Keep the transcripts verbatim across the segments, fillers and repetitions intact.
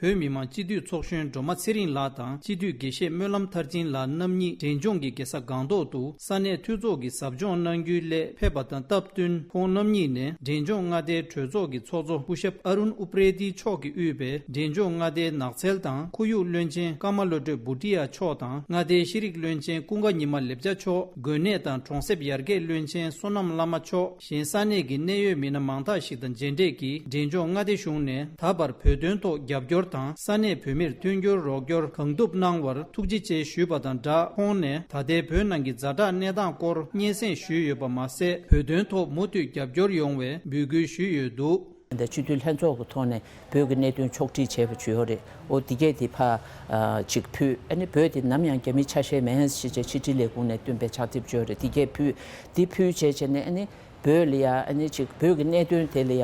བོད་མི་མང་སྤྱི་འཐུས་ཚོགས་གཞོན་སྒྲོལ་མ་ཚེ་རིང་ལགས་དང་སྤྱི་འཐུས་དགེ་བཤེས་སྨོན་ལམ་མཐར་ཕྱིན་ལགས་རྣམ་གཉིས་འབྲས་ལྗོངས་ཀྱི་རྒྱལ་ས་སྒང་ཏོག་ཏུ་ས་གནས་འཐུས་ཚོགས་ཀྱི་ཟབ་སྦྱོང་གནང་རྒྱུའི་སླད་ཕེབས་པ་དང་སྟབས་བསྟུན། ཁོང་རྣམ་གཉིས་ནས་འབྲས་ལྗོངས་མངའ་སྡེའི་གྲོས་ཚོགས་ཀྱི་ཚོགས་གཙོ་སྐུ་ཞབས་ཨ་རུན་ཨུ་པྲེ་ཏི་མཆོག་གིས་དབུས་པའི་འབྲས་ལྗོངས་མངའ་སྡེའི་ནགས་ཚལ་དང་ཁོར་ཡུག་བློན་ཆེན་ཀརྨ་བློ་གྲོས་བྷུ་ཏི་ཡ་མཆོག་དང་མངའ་སྡེའི་ཤེས་རིག་བློན་ཆེན་ཀུན་དགའ་ཉི་མ་ལེབ་ཅ་མཆོག་དགོན་གནས་དང་གྲོང་གསེབ་ཡར་རྒྱས་བློན་ཆེན་བསོད་ནམས་བླ་མ་མཆོག་གཞན་ས་གནས་ཀྱི་གནད་ཡོད་མི་སྣ་མང་དག་ཞིག་དང་མཇལ་འཕྲད་ཀྱིས་འབྲས་ལྗོངས་མངའ་སྡེ་གཞུང་ནས་ད་བར་བོད་དོན་ཐོག་རྒྱབ་སྐྱོར་དང་ས་གནས་བོད་མིར་མཐུན་འགྱུར་རོགས་སྐྱོར་གང་ཐུབ་གནང་བར་ཐུགས་རྗེ་ཆེ་ཞུས་པ་དང་སྦྲགས། ཁོང་ནས་ད་ལྟའི་བོད་ནང་གི་ཛ་དྲག་གནས་སྟངས་སྐོར་སྙན་སེང་ཞུས་ཡོད་པ་མ་ཟད། བོད་དོན་ཐོག་མུ་མཐུད་རྒྱབ་སྐྱོར་ཡོང་བའི་འབོད་སྐུལ་ཞུས་ཡོད་འདུག། འདི་སྤྱི་འཐུས་ལྷན་ཚོགས་ཀྱི་ཐོག་ནས་བོད་ཀྱི་གནད་དོན་ཕྱོགས་སྒྲིག་བྱས་པ་ཅིག་ཡོད་རེད། འོ་འདི་གས་དེ་ཕར་ཨ་ཅིག་ཕུལ། ཨ་ནི་བོད་དེ་ནམ་ཡང་རྒྱ་མིའི་ཆ་ཤས་མིན་ཞེས་བྱས་ཕྱི་དྲིལ་ལས་ཁུངས་ནས་བཏོན་པའི་ཕྱག་དེབ་ཅིག་ཡོད་རེད། འདི་གས་ཕུལ། འདི་ཕུལ་བྱས་བྱས་ནས་ཨ་ནི་བོད་ལ་ཡ་ཨ་ནི་ཅིག་བོད་ཀྱི་གནད་དོན་དེ་ལ་ཡ་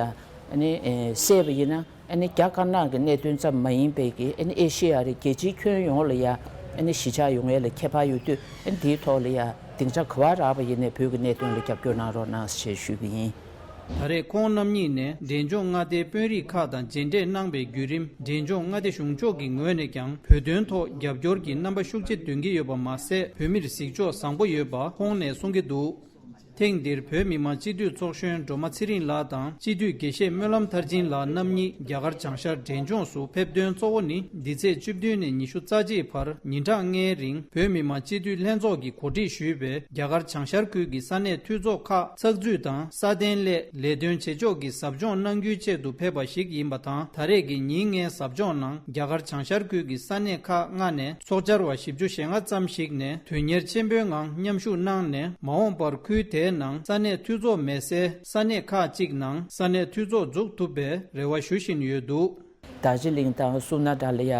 ཨ་ནི་ཨེ་གསལ་བ་ཡིན་ན་ཨ་ནི་རྒྱ་དཀར་ནག་གི་གནད་དོན་ཙམ་མ་ཡིན་པའི་གི་ཨ་ནི་ཨེ་ཤེ་ཡ་རེད། རྒྱལ་སྤྱིའི་ཁྱོན་ཡོངས་ལ་ཡ་ཨ་ནི་གཞིས་ཆགས་ཡོང་ཡས་ལ་ཁྱད་པར་ཡོད་དུས་ཨ་ནི་འདིའི་ཐོག་ལ་ཡ་སྡིངས་ཆ་ག་བ་རག་པ་ཡིན་ནའི་བོད་ཀྱི་གནད་དོན་ལ་རྒྱབ་སྐྱོར་གནང་རོགས་གནང་ཞེས་ཞུས་པ་ཡིན། ད་རེས་ཁོང་རྣམ་གཉིས་ནས་འབྲས་ལྗོངས་མངའ་སྡེའི་དཔོན་རིགས་ཁག་དང་མཇལ་འཕྲད་གནང་པའི་བརྒྱུད་རིམ། འབྲས་ལྗོངས་མངའ་སྡེ་གཞུང་ཕྱོགས་ཀྱི་ངོས་ནས་ཀྱང་བོད་དོན་ཐོག་རྒྱབ་སྐྱོར་གྱི་རྣམ་པ་ཤུགས་ཆེ་འདོན་གྱི་ཡོད་པ་མ་ཟད། བོད་མིར་གཟིགས་ཕྱོགས་བཟང་པོ་ཡོད་པ་ཁོང་ནས་གསུང་གི་འདུག། ཐེངས་འདིར་བོད་མི་མང་སྤྱི་འཐུས་ཚོགས་གཞོན་སྒྲོལ་མ་ཚེ་རིང་ལགས་དང་སྤྱི་འཐུས་དགེ་བཤེས་སྨོན་ལམ་མཐར་ཕྱིན་ལགས་རྣམ་གཉིས་རྒྱ་གར་བྱང་ཤར་འབྲས་ལྗོངས་སུ་ཕེབས་དོན་གཙོ་བོ་ནི་འདི་ཚེས་བཅུ་བདུན་ནས་ཉི་ཤུ་རྩ་གཅིག་བར་ཉིན་གྲངས་ལྔའི་རིང་བོད་མི་མང་སྤྱི་འཐུས་ལྷན་ཚོགས་ཀྱིས་གོ་སྒྲིག་ཞུས་པའི་རྒྱ་གར་བྱང་ཤར་ཁུལ་གྱི་ས་གནས་འཐུས་ཚོགས་ཁག་ཚགས་ཚུད་དང་སྲ་བརྟན་སླད་ལས་དོན་བྱེད་ཕྱོགས་ཀྱི་ཟབ་སྦྱོང་གནང་རྒྱུའི་ཆེད་དུ་ཕེབས་པ་ཞིག་ཡིན་པ་དང་། ད་རེས་ཀྱི་ཉིན་ལྔའི་ཟབ་སྦྱོང་ནང་རྒྱ་གར་བྱང་ཤར་ཁུལ་གྱི་ས་གནས་ཁག་ལྔ་ནས་ཚོགས་བཅར་བ་བཞི་བཅུ་ཞེ་ལྔ་ཙམ་ཞིག་ནས་དོན་གཉེར་ཆེན་པོའི་ངང་མཉམ་ཞུགས་གནང་ནས། མ་འོངས་པར་ཁུལ་དེའི་ནང་ས་གནས་འཐུས་ཚོགས་མེད་སའི་ས་གནས་ཁག་ཅིག་ནང་ས་གནས་འཐུས་ཚོགས་འཛུགས་ཐུབ་པའི་རེ་བ་ཞུ་བཞིན་ཡོད་འདུག། རྡོ་རྗེ་གླིང་དང་སུ་ན་ཌ་ལ་ཡ་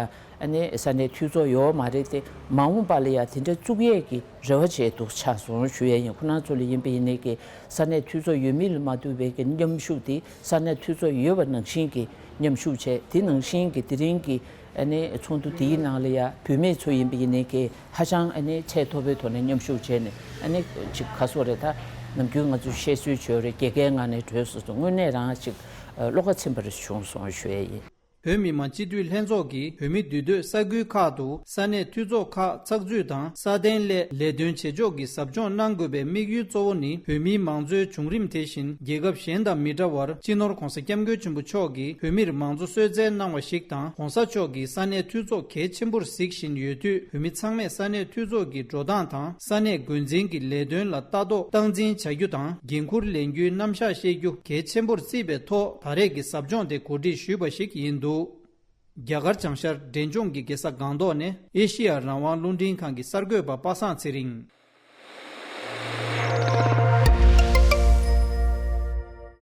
ཨ་ནི་ས་གནས་འཐུས་ཚོགས་ཡོད་མ་རེད་དེ། མ་འོངས་པ་ལ་ཡ་དེ་འདྲ་བཙུགས་ཡས་ཀྱི་རེ་བ་བྱས་འདུག་ཆགས་སོང་ཞུ་ཡས་ཡིན། ཁོ་རང་ཚོ་ལ་ཡིན་པ་ཡིན་ནའི་གི་ས་གནས་འཐུས་ཚོགས་ཡོད་མེད་ལ་མ་ལྟོས་པའི་གི་མཉམ་ཞུགས་དེ་ས་གནས་འཐུས་ཚོགས་ཡོད་པ་ནང་བཞིན་གྱི་མཉམ་ཞུགས་བྱས། དེ་ནང་བཞིན་གྱི་དེ་རིང་གི་ཨ་ནི་ཚོགས་འདུ་དེའི་ནང་ལ་ཡ་བུད་མེད་ཚོ་ཡིན་པ་ཡིན་ནའི་གི་ཧ་ཅང་ཨ་ནི་ཚད་མཐོ་པོའི་ཐོག་ནས་མཉམ་ཞུགས་བྱས་ནས་ཨ་ནི་ཅིག་ག་སོ་རེད། ད་ནམ་རྒྱུན་ང་ཚོས་བཤད་སྲོལ་བྱོས་རེད། དགེ་རྒན་ངང་ནས་གྲོས་སོ་སོ་དངོས་གནས་རང་ཅིག་བློ་ཁ་ཚིམ་པ་རེ་བྱུང་སོང་ཞུ་ཡས་ཡིན། བོད་མི་མང་སྤྱི་འཐུས་ལྷན་ཚོགས་ཀྱིས་བོད་མི་འདུས་སྡོད་ས་ཁུལ་ཁག་ཏུ་ས་གནས་འཐུས་ཚོགས་ཁག་ཚགས་ཚུད་དང་སྲ་བརྟན་སླད་ལས་དོན་བྱེད་ཕྱོགས་ཀྱི་ཟབ་སྦྱོང་གནང་དགོས་པའི་དམིགས་ཡུལ་གཙོ་བོ་ནི། བོད་མིའི་མང་གཙོའི་བྱུང་རིམ་དེ་བཞིན་རྒྱལ་ཁབ་གཞན་དང་མི་འདྲ་བར་སྤྱི་ནོར་༧གོང་ས་༧སྐྱབས་མགོན་ཆེན་པོ་མཆོག་གིས་བོད་མིར་མང་གཙོ་གསོལ་སྩལ་གནང་བ་ཞིག་དང་། ༧གོང་ས་མཆོག་གིས་ས་གནས་འཐུས་ཚོགས་གལ་ཆེན་པོར་གཟིགས་བཞིན་ཡོད་དུས། བོད་མི་ཚང་མས་ས་གནས་འཐུས་ཚོགས་ཀྱི་འགྲོ་སྟངས་དང་ས་གནས་འགོ་འཛིན་གྱི་ལས་དོན་ལ་ལྟ་རྟོག་སྟངས་འཛིན་བྱ་རྒྱུ་དང་། འགན་འཁུར་ལེན་རྒྱུའི་རྣམ་གཞག་ཤེས་རྒྱུ་གལ་ཆེན་པོར་བརྩིས་པའི་ཐོག་ད་རེས་ཀྱི་ཟབ་སྦྱོང་དེ་གོ་སྒྲིག་ཞུས་པ་ཞིག་ཡིན་འདུག། རྒྱ་གར་བྱང་ཤར་འབྲས་ལྗོངས་ཀྱི་རྒྱལ་ས་སྒང་ཏོག་ནས་ཨེ་ཤི་ཡ་རང་དབང་རླུང་འཕྲིན་ཁང་གི་གསར་འགོད་པ་པ་སངས་ཚེ་རིང་།